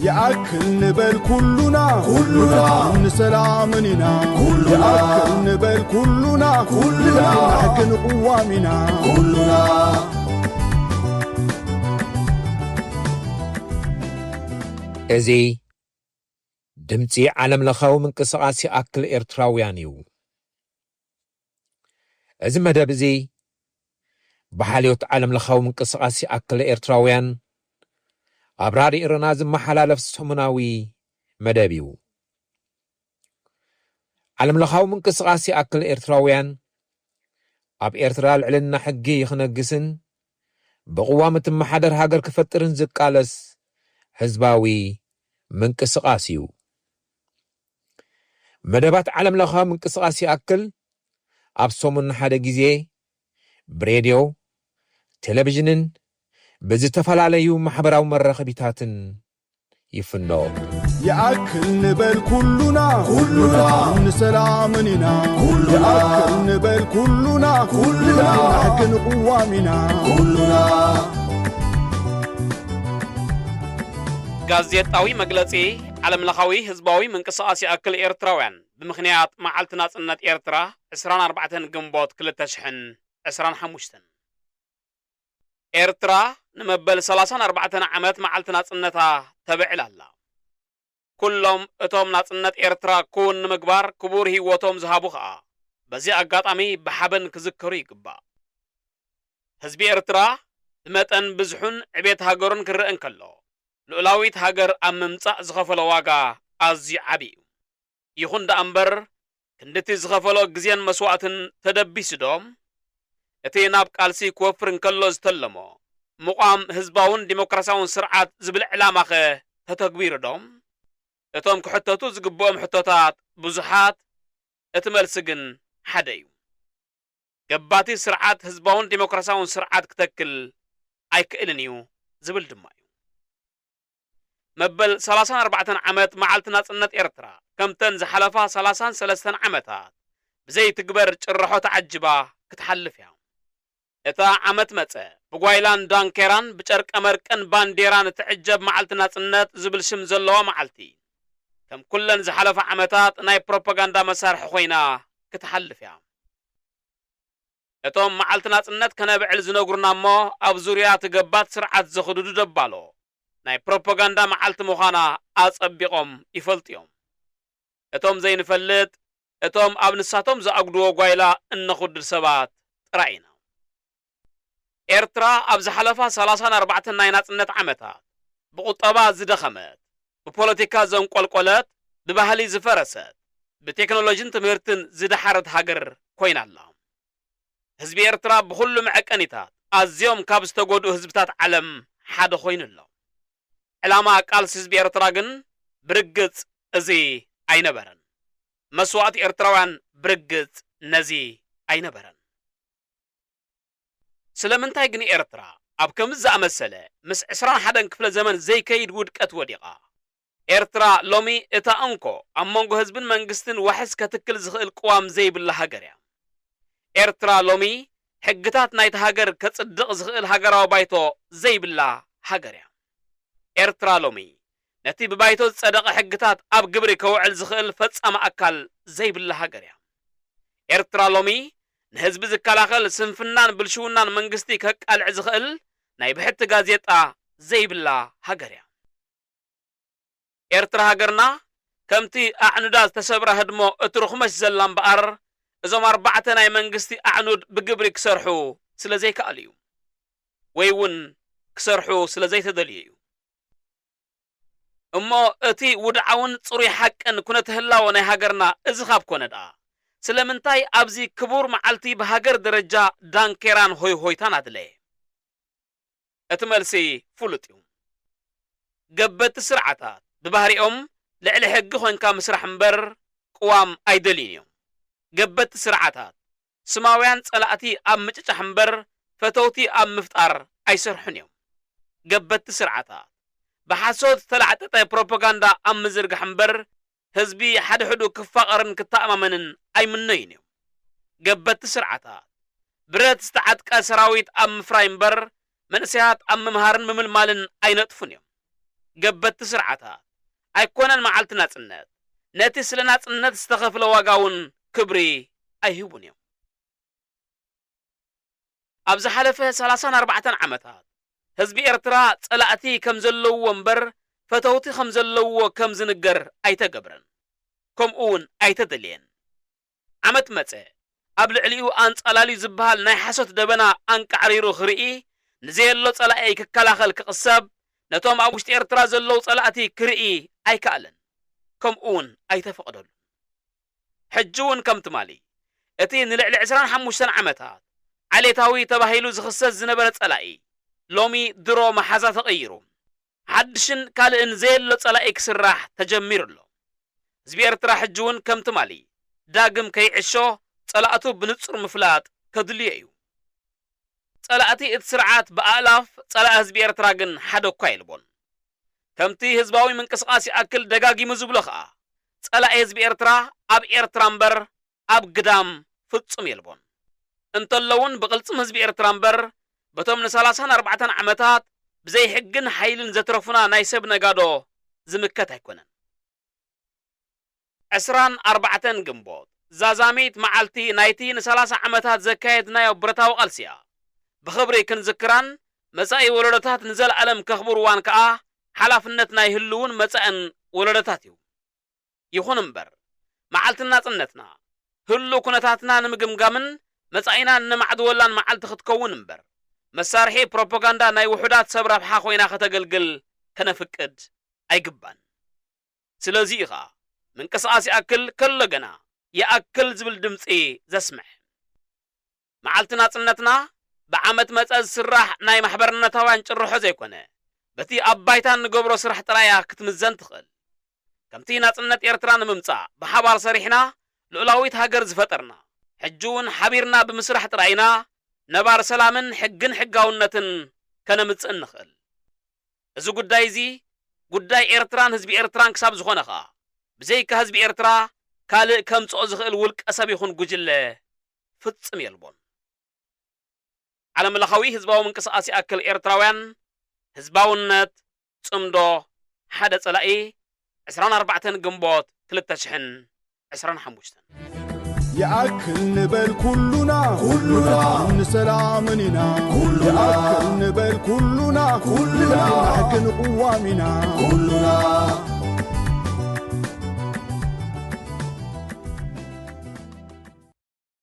ይኣክል ንበል ኩሉና፣ ኩሉና፣ ንሰላምን ኢና። ኩሉና፣ ይኣክል ንበል ኩሉና፣ ኩሉና፣ ንሕግን ቅዋም ኢና። ኩሉና። እዚ ድምጺ ዓለም ለኻዊ ምንቅስቓስ ይኣክል ኤርትራውያን እዩ። እዚ መደብ እዚ ብሓልዮት ዓለም ለኻዊ ምንቅስቓስ ይኣክል ኤርትራውያን ኣብ ራድዮ ኤረና ዝመሓላለፍ ሰሙናዊ መደብ እዩ። ዓለም ለኻዊ ምንቅስቓስ ይኣክል ኤርትራውያን ኣብ ኤርትራ ልዕልና ሕጊ ክነግስን ብቕዋም እትመሓደር ሃገር ክፈጥርን ዝቃለስ ህዝባዊ ምንቅስቓስ እዩ። መደባት ዓለም ለኻዊ ምንቅስቓስ ይኣክል ኣብ ሰሙን ሓደ ግዜ ብሬድዮ፣ ቴሌቪዥንን ብዝተፈላለዩ ማሕበራዊ መራኸቢታትን ይፍኖ። ይኣክል ንበል ኩሉና፣ ኩሉና፣ ንሰላምን ኢና። ኩሉና፣ ይኣክል ንበል ኩሉና፣ ኩሉና፣ ንሕግን ቅዋም ኢና። ኩሉና። ጋዜጣዊ መግለጺ ዓለምለኻዊ ህዝባዊ ምንቅስቓስ ይኣክል ኤርትራውያን ብምኽንያት መዓልቲ ናጽነት ኤርትራ ዕስራን ኣርባዕተን ግንቦት ክልተ ሽሕን ዕስራን ሓሙሽተን። ኤርትራ ንመበል ሰላሳን ኣርባዕተን ዓመት መዓልቲ ናጽነታ ተብዕል ኣላ። ኩሎም እቶም ናጽነት ኤርትራ ክውን ንምግባር ክቡር ህይወቶም ዝሃቡ ኸኣ በዚ ኣጋጣሚ ብሓበን ክዝከሩ ይግባእ። ህዝቢ ኤርትራ ብመጠን ብዝሑን ዕቤት ሃገሩን ክረአ እንከሎ፣ ልኡላዊት ሃገር ኣብ ምምጻእ ዝኸፈሎ ዋጋ ኣዝዩ ዓቢ እዩ። ይኹን ደኣ እምበር፣ ክንድቲ ዝኸፈሎ ግዜን መስዋእትን ተደቢሱ ዶ? እቲ ናብ ቃልሲ ክወፍር እንከሎ ዝተለሞ ምቋም ህዝባውን ዲሞክራሲያውን ስርዓት ዝብል ዕላማኸ ተተግቢሩ ዶ? እቶም ክሕተቱ ዝግብኦም ሕቶታት ብዙሓት፣ እቲ መልሲ ግን ሓደ እዩ። ገባቲ ስርዓት ህዝባውን ዲሞክራሲያውን ስርዓት ክተክል ኣይክእልን እዩ ዝብል ድማ እዩ። መበል ሰላሳን ኣርባዕተን ዓመት መዓልቲ ናጽነት ኤርትራ፣ ከምተን ዝሓለፋ ሰላሳን ሰለስተን ዓመታት፣ ብዘይትግበር ጭርሖ ተዓጅባ ክትሓልፍ እያ። እታ ዓመት መጸ፣ ብጓይላን ዳንኬራን ብጨርቀ መርቅን ባንዴራን እትዕጀብ መዓልቲ ናጽነት ዝብል ሽም ዘለዋ መዓልቲ፣ ከም ኩለን ዝሓለፋ ዓመታት ናይ ፕሮፓጋንዳ መሳርሒ ኮይና ክትሓልፍ እያ። እቶም መዓልቲ ናጽነት ከነብዕል ዝነግሩና እሞ፣ ኣብ ዙርያ እቲ ገባቲ ስርዓት ዘኽድዱ ደባሎ ናይ ፕሮፓጋንዳ መዓልቲ ምዃና ኣጸቢቖም ይፈልጡ እዮም። እቶም ዘይንፈልጥ፣ እቶም ኣብ ንሳቶም ዝኣጉድዎ ጓይላ እነኹድድ ሰባት ጥራይ ኢና። ኤርትራ ኣብ ዝሓለፋ ሰላሳን ኣርባዕተን ናይ ናጽነት ዓመታት ብቁጠባ ዝደኸመት፣ ብፖለቲካ ዘንቆልቆለት፣ ብባህሊ ዝፈረሰት፣ ብቴክኖሎጂን ትምህርትን ዝደሓረት ሃገር ኮይና ኣላ። ህዝቢ ኤርትራ ብኹሉ መዐቀኒታት ኣዝዮም ካብ ዝተጎድኡ ህዝብታት ዓለም ሓደ ኮይኑ ኣሎ። ዕላማ ቃልሲ ህዝቢ ኤርትራ ግን ብርግጽ እዚ ኣይነበረን። መስዋእቲ ኤርትራውያን ብርግጽ ነዚ ኣይነበረን። ስለምንታይ ግን ኤርትራ ኣብ ከምዚ ዝኣመሰለ ምስ ዕስራን ሓደን ክፍለ ዘመን ዘይከይድ ውድቀት ወዲቓ? ኤርትራ ሎሚ እታ እንኮ ኣብ መንጎ ህዝብን መንግስትን ዋሕስ ከትክል ዝኽእል ቅዋም ዘይብላ ሃገር እያ። ኤርትራ ሎሚ ሕግታት ናይታ ሃገር ከጽድቕ ዝኽእል ሃገራዊ ባይቶ ዘይብላ ሃገር እያ። ኤርትራ ሎሚ ነቲ ብባይቶ ዝጸደቐ ሕግታት ኣብ ግብሪ ከውዕል ዝኽእል ፈጻሚ ኣካል ዘይብላ ሃገር እያ። ኤርትራ ሎሚ ንህዝቢ ዝከላኸል ስንፍናን ብልሽውናን መንግስቲ ከቃልዕ ዝኽእል ናይ ብሕቲ ጋዜጣ ዘይብላ ሃገር እያ። ኤርትራ ሃገርና ከምቲ ኣዕኑዳ ዝተሰብረ ህድሞ እትርኹመሽ ዘላ እምበኣር፣ እዞም ኣርባዕተ ናይ መንግስቲ ኣዕኑድ ብግብሪ ክሰርሑ ስለ ዘይከኣሉ እዩ። ወይ እውን ክሰርሑ ስለ ዘይተደልዩ እዩ። እሞ እቲ ውድዓውን ጽሩይ ሓቅን ኩነተ ህላወ ናይ ሃገርና እዚ ካብ ኮነ ደኣ፣ ስለምንታይ ኣብዚ ክቡር መዓልቲ ብሃገር ደረጃ ዳንኬራን ሆይ ሆይታን ኣድለየ? እቲ መልሲ ፍሉጥ እዩ። ገበቲ ስርዓታት ብባህሪኦም ልዕሊ ሕጊ ኮንካ ምስራሕ እምበር ቅዋም ኣይደልዩን እዮም። ገበቲ ስርዓታት ስማውያን ጸላእቲ ኣብ ምጭጫሕ እምበር ፈተውቲ ኣብ ምፍጣር ኣይሰርሑን እዮም። ገበቲ ስርዓታት ብሓሶት ዝተላዕጠጠ ፕሮፓጋንዳ ኣብ ምዝርጋሕ እምበር ህዝቢ ሓድሕዱ ክፋቐርን ክተኣማመንን ኣይምነዩን እዮም። ገበቲ ስርዓታት ብረት ዝተዓጥቀ ሰራዊት ኣብ ምፍራይ እምበር መንእሰያት ኣብ ምምሃርን ምምልማልን ኣይነጥፉን እዮም። ገበቲ ስርዓታት ኣይኮነን መዓልቲ ናጽነት፣ ነቲ ስለ ናጽነት ዝተኸፍለ ዋጋ እውን ክብሪ ኣይህቡን እዮም። ኣብ ዝሓለፈ ሰላሳን ኣርባዕተን ዓመታት ህዝቢ ኤርትራ ጸላእቲ ከም ዘለውዎ እምበር ፈተውቲ ከም ዘለውዎ ከም ዝንገር ኣይተገብረን፣ ከምኡ እውን ኣይተደልየን። ዓመት መጸ ኣብ ልዕሊኡ ኣንጻላልዩ ዝበሃል ናይ ሓሶት ደበና ኣንቃዕሪሩ ክርኢ፣ ንዘየሎ ጸላኢ ክከላኸል ክቕሰብ፣ ነቶም ኣብ ውሽጢ ኤርትራ ዘለዉ ጸላእቲ ክርኢ ኣይከኣለን፣ ከምኡ እውን ኣይተፈቕደሉን። ሕጂ እውን ከም ትማሊ እቲ ንልዕሊ ዕስራን ሓሙሽተን ዓመታት ዓሌታዊ ተባሂሉ ዝኽሰስ ዝነበረ ጸላኢ ሎሚ ድሮ መሓዛ ተቐይሩ፣ ሓድሽን ካልእን ዘየሎ ጸላኢ ክስራሕ ተጀሚሩ ኣሎ። ህዝቢ ኤርትራ ሕጂ እውን ከም ትማሊ ዳግም ከይዕሾ ጸላእቱ ብንጹር ምፍላጥ ከድልዮ እዩ። ጸላእቲ እቲ ስርዓት ብኣእላፍ፣ ጸላኢ ህዝቢ ኤርትራ ግን ሓደ እኳ የልቦን። ከምቲ ህዝባዊ ምንቅስቓስ ይኣክል ደጋጊሙ ዝብሎ ኸኣ፣ ጸላኢ ህዝቢ ኤርትራ ኣብ ኤርትራ እምበር ኣብ ግዳም ፍጹም የልቦን። እንተሎ እውን ብቕልጽም ህዝቢ ኤርትራ እምበር በቶም ንሰላሳን ኣርባዕተን ዓመታት ብዘይ ሕግን ሓይልን ዘትረፉና ናይ ሰብ ነጋዶ ዝምከት ኣይኮነን። ዕስራን ኣርባዕተን ግንቦት ዛዛሚት መዓልቲ ናይቲ ንሰላሳ ዓመታት ዘካየድናዮ ብረታዊ ቃልሲ እያ። ብኽብሪ ክንዝክራን መጻኢ ወለዶታት ንዘለኣለም ከኽብርዋን ከኣ ሓላፍነት ናይ ህልውን መጻእን ወለዶታት እዩ። ይኹን እምበር፣ መዓልቲ ናጽነትና ህሉው ኩነታትና ንምግምጋምን መጻኢና እነማዕድወላን መዓልቲ ክትከውን እምበር፣ መሳርሒ ፕሮፓጋንዳ ናይ ውሑዳት ሰብ ረብሓ ኮይና ከተገልግል ከነፍቅድ ኣይግባን። ስለዚ እዩ ኸኣ ምንቅስቓስ ይኣክል ከሎ ገና ይኣክል ዝብል ድምጺ ዘስምዕ። መዓልቲ ናጽነትና ብዓመት መጸ ዝስራሕ ናይ ማሕበርነታውያን ጭርሖ ዘይኮነ፣ በቲ ኣብ ባይታ እንገብሮ ስራሕ ጥራይ እያ ክትምዘን ትኽእል። ከምቲ ናጽነት ኤርትራ ንምምጻእ ብሓባር ሰሪሕና ልኡላዊት ሃገር ዝፈጠርና፣ ሕጂ እውን ሓቢርና ብምስራሕ ጥራይ ኢና ነባሪ ሰላምን ሕግን ሕጋውነትን ከነምጽእ እንኽእል። እዚ ጉዳይ እዚ ጉዳይ ኤርትራን ህዝቢ ኤርትራን ክሳብ ዝኾነ ኸኣ፣ ብዘይካ ህዝቢ ኤርትራ ካልእ ከምጽኦ ዝኽእል ውልቀ ሰብ ይኹን ጉጅለ ፍጽም የልቦን። ዓለምለኻዊ ህዝባዊ ምንቅስቓስ ይኣክል ኤርትራውያን፣ ህዝባውነት፣ ጽምዶ፣ ሓደ ጸላኢ፣ ዕስራን ኣርባዕተን ግንቦት ክልተ ሽሕን ዕስራን ሓሙሽተን። ይኣክል ንበል ኩሉና፣ ኩሉና፣ ንሰላምን ኢና፣ ኩሉና፣ ይኣክል ንበል ኩሉና፣ ኩሉና፣ ንሕግን ቅዋም ኢና፣ ኩሉና።